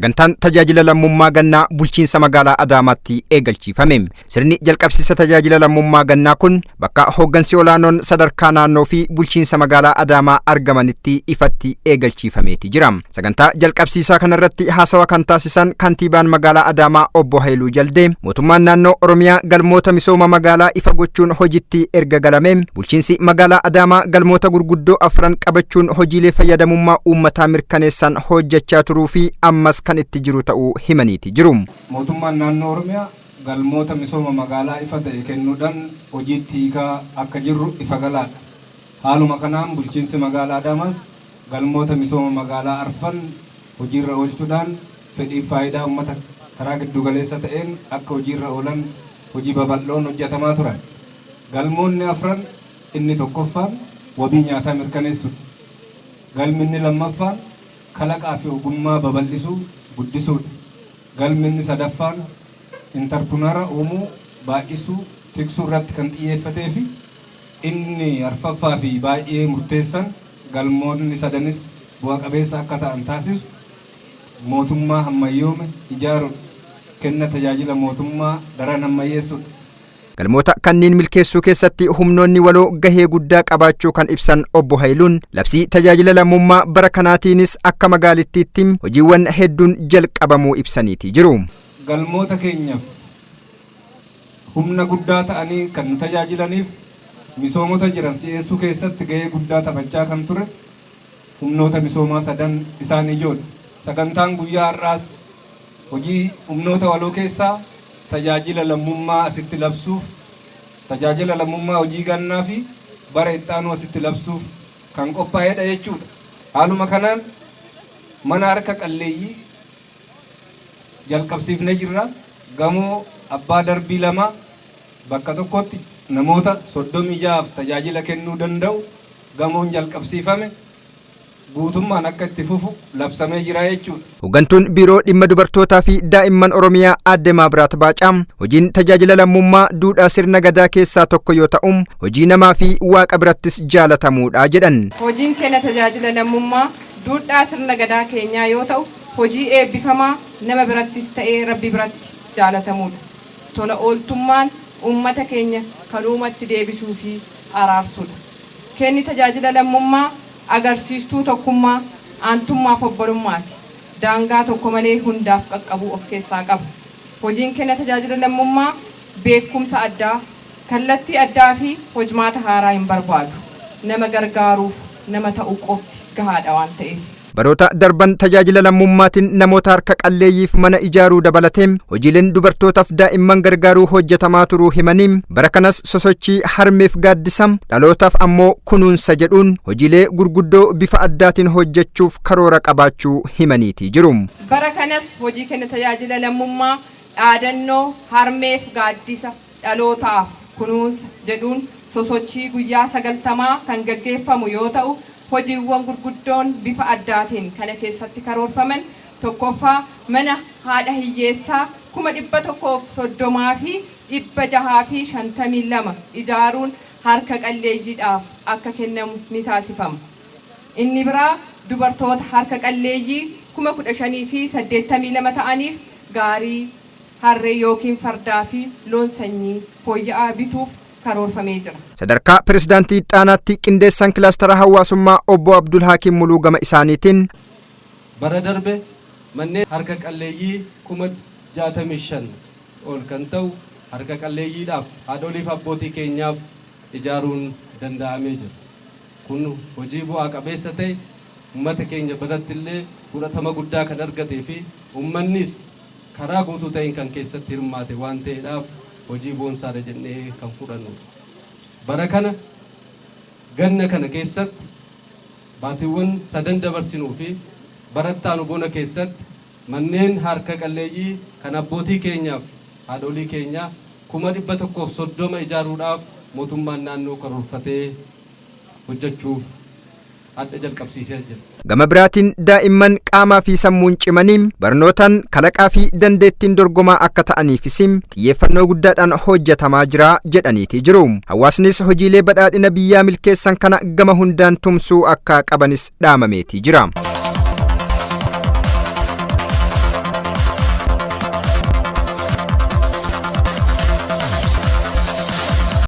Sagantaan tajaajila lammummaa gannaa bulchiinsa magaalaa Adaamaatti eegalchiifame. Sirni jalqabsiisa tajaajila lammummaa gannaa kun bakka hooggansi olaanoon sadarkaa naannoo fi bulchiinsa magaalaa Adaamaa argamanitti ifatti eegalchiifameeti jira. Sagantaa jalqabsiisaa kanarratti haasawa kan taasisan kantiibaan magaalaa Adaamaa obbo Haayiluu Jaldee, mootummaan naannoo Oromiyaa galmoota misooma magaalaa ifa gochuun hojiitti erga galame, bulchiinsi magaalaa Adaamaa galmoota gurguddoo afran qabachuun hojiilee fayyadamummaa uummataa mirkaneessan hojjechaa turuu fi ammas kan itti jiru ta'uu himaniiti jiru. Mootummaan naannoo Oromiyaa galmoota misooma magaalaa ifa ta'e kennuudhaan hojiitti hiikaa akka jirru ifa galaadha. Haaluma kanaan bulchiinsi magaalaa Adaamaas galmoota misooma magaalaa arfan hojiirra oolchuudhaan fedhii faayidaa uummata karaa giddugaleessa ta'een akka hojiirra oolan hojii babal'oon hojjetamaa turan. Galmoonni afran inni tokkoffaan wabii nyaataa mirkaneessuudha. Galmi inni lammaffaan kalaqaa fi ogummaa babal'isuu guddisuudha. Galmi inni sadaffaan intarpireenara uumuu, baay'isuu, tiksuu irratti kan xiyyeeffatee fi inni arfaffaa fi baay'ee murteessan galmoonni sadanis bu'a qabeessa akka ta'an taasisu mootummaa hammayyoome ijaaruudha. Kenna tajaajila mootummaa daran hammayyeessuudha. Galmoota kanneen milkeessuu keessatti humnoonni waloo gahee guddaa qabaachuu kan ibsan obbo Haayiluun, labsii tajaajila lammummaa bara kanaatiinis akka magaalittiitti hojiiwwan hedduun jalqabamuu ibsaniiti jiru. Galmoota keenyaaf humna guddaa ta'anii kan nu tajaajilaniif misoomota jiran si'eessuu keessatti gahee guddaa taphachaa kan ture humnoota misoomaa sadan isaan ijoodha. Sagantaan guyyaa har'aas hojii humnoota waloo keessaa tajaajila lammummaa asitti labsuuf, tajaajila lammummaa hojii gannaa fi bara itti aanu asitti labsuuf kan qophaa'edha jechuudha. Haaluma kanaan mana harka qalleeyyii jalqabsiifnee jirra. Gamoo abbaa darbii 2 bakka tokkotti namoota 36 tajaajila kennuu danda'u gamoon jalqabsiifame guutummaan akka itti fufu labsamee jira jechuudha. Hooggantuun biiroo dhimma dubartootaa fi daa'imman Oromiyaa aadde Maabiraat Baacaa, hojiin tajaajila lammummaa duudhaa sirna gadaa keessaa tokko yoo ta'u, hojii namaa fi waaqa birattis jaalatamuudha jedhan. Hojiin kenna tajaajila lammummaa duudhaa sirna gadaa keenyaa yoo ta'u, hojii eebbifamaa nama birattis ta'ee rabbi biratti jaalatamuudha. Tola ooltummaan uummata keenya kan uumatti deebisuu fi araarsuudha. Kenni tajaajila lammummaa agarsiistuu tokkummaa, aantummaa fi obbolummaati. Daangaa tokko malee hundaaf qaqqabuu of keessaa qaba. Hojiin kenna tajaajila lammummaa beekumsa addaa, kallattii addaa fi hojmaata haaraa hin barbaadu. Nama gargaaruuf nama ta'uu qofti gahaadha waan ta'eef. Baroota darban tajaajila lammummaatiin namoota harka qalleeyyiif mana ijaaruu dabalatee hojiileen dubartootaaf daa'imman gargaaruu hojjetamaa turuu himanii, bara kanas sosochii harmeef gaaddisa, dhalootaaf ammoo kunuunsa jedhuun hojiilee gurguddoo bifa addaatiin hojjechuuf karoora qabaachuu himaniiti jiru. Bara kanas hojii kenna tajaajila lammummaa dhaadannoo harmeef gaaddisa, dhalootaaf kunuunsa jedhuun sosochii guyyaa 90 kan gaggeeffamu yoo ta'u, hojiiwwan gurguddoon bifa addaatiin kana keessatti karoorfaman: tokkoffaa, mana haadha hiyyeessaa 130,652 ijaaruun harka qalleeyyiidhaaf akka kennamu ni taasifama. Inni biraa dubartoota harka qalleeyyii 15,082 ta'aniif gaarii harree yookiin fardaa fi loon sanyii fooyya'aa bituuf karoorfamee jira. Sadarkaa pirezidaantii Ixaanaatti qindeessaan kilaastara hawaasummaa obbo Abdul Hakiim Muluu gama isaaniitiin, bara darbe manneen harka qalleeyyii 65,000 ol kan ta'u harka qalleeyyiidhaaf, haadholiif abbootii keenyaaf ijaaruun danda'amee jira. Kun hojii bu'aa qabeessa ta'e, uummata keenya biratti illee fudhatama guddaa kan argatee fi uummannis karaa guutuu ta'een kan keessatti hirmaate waan ta'eedhaaf hojii boonsaadha jennee kan fudhannudha. Bara kana ganna kana keessatti baatiiwwan sadan dabarsinuu fi barattaanu bona keessatti manneen harka qalleeyyii kan abbootii keenyaaf haadholii keenyaa 130,000 ijaaruudhaaf mootummaan naannoo karoorfatee hojjechuuf adda jalqabsiisee jira. Gama biraatiin daa'imman qaamaa fi sammuun cimanii barnootaan, kalaqaa fi dandeettiin dorgomaa akka ta'aniifis xiyyeeffannoo guddaadhaan hojjetamaa jira jedhaniiti jiru. Hawaasnis hojiilee badhaadhina biyyaa milkeessan kana gama hundaan tumsuu akka qabanis dhaamameeti jira.